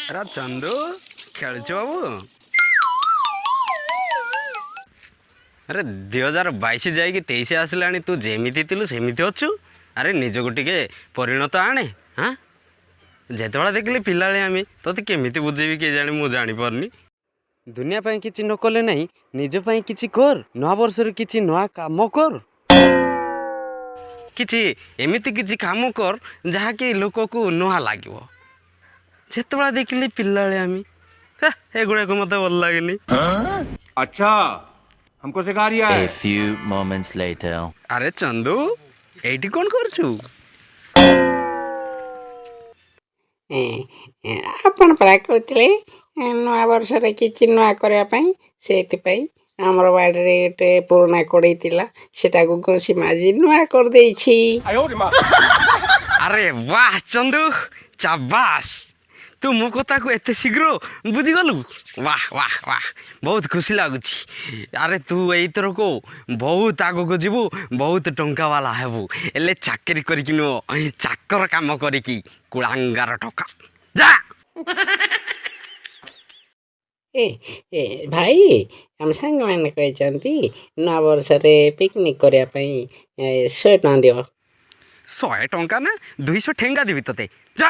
ଆରେ ଚନ୍ଦୁ, ଖେଳୁଛୁ ବାବୁ? ଆରେ, 2022 ଯାଇକି 23 ଆସିଲାଣି, ତୁ ଯେମିତି ଥିଲୁ ସେମିତି ଅଛୁ। ଆରେ, ନିଜକୁ ଟିକେ ପରିଣତ ଆଣେ। ହାଁ, ଯେତେବେଳେ ଦେଖିଲି ପିଲାବେଳେ ଆମେ, ତୋତେ କେମିତି ବୁଝେଇବି କେଜାଣି, ମୁଁ ଜାଣିପାରୁନି। ଦୁନିଆ ପାଇଁ କିଛି ନ କଲେ ନାହିଁ, ନିଜ ପାଇଁ କିଛି କର। ନୂଆ ବର୍ଷରେ କିଛି ନୂଆ କାମ କର। କିଛି ଏମିତି କିଛି କାମ କର ଯାହାକି ଲୋକକୁ ନୂଆ ଲାଗିବ। ଯେତେବେଳେ ଦେଖିଲି ପିଲାବେଳେ ଆମେ, ହେ, ଏଗୁଡ଼ାକ ମୋତେ ଭଲ ଲାଗେନି। अच्छा, हमको सिखा रिया है। A few moments later. ଆରେ ଚନ୍ଦୁ, ଏଇଠି କ'ଣ କରୁଛୁ? ଆପଣ ପରା କହୁଥିଲେ ନୂଆ ବର୍ଷରେ କିଛି ନୂଆ କରିବା ପାଇଁ, ସେଇଥିପାଇଁ ଆମର ବାଡ଼ିରେ ଗୋଟେ ପୁରୁଣା କଡ଼େଇ ଥିଲା, ସେଟାକୁ ଘଷି ମାଜି ନୂଆ କରିଦେଇଛି। ଆରେ ବାহ ଚନ୍ଦୁ, ଚାବାସ୍! ତୁ ମୋ କଥାକୁ ଏତେ ଶୀଘ୍ର ବୁଝିଗଲୁ। ବାহ ବାହ ବାହ, ବହୁତ ଖୁସି ଲାଗୁଛି। ଆରେ, ତୁ ଏଇଥରକୁ ବହୁତ ଆଗକୁ ଯିବୁ, ବହୁତ ଟଙ୍କା ବାଲା ହେବୁ। ହେଲେ ଚାକିରି କରିକି ନୁହଁ, ଚାକର କାମ କରିକି। କୁଳାଙ୍ଗାର ଟଙ୍କା, ଯା। ଏ ଏ ଭାଇ, ଆମ ସାଙ୍ଗମାନେ କହିଛନ୍ତି ନୂଆ ବର୍ଷରେ ପିକନିକ୍ କରିବା ପାଇଁ, 100 ଟଙ୍କା ଦିଅ। 100 ଟଙ୍କା ନା, 200 ଠେଙ୍ଗା ଦେବି ତୋତେ, ଯା।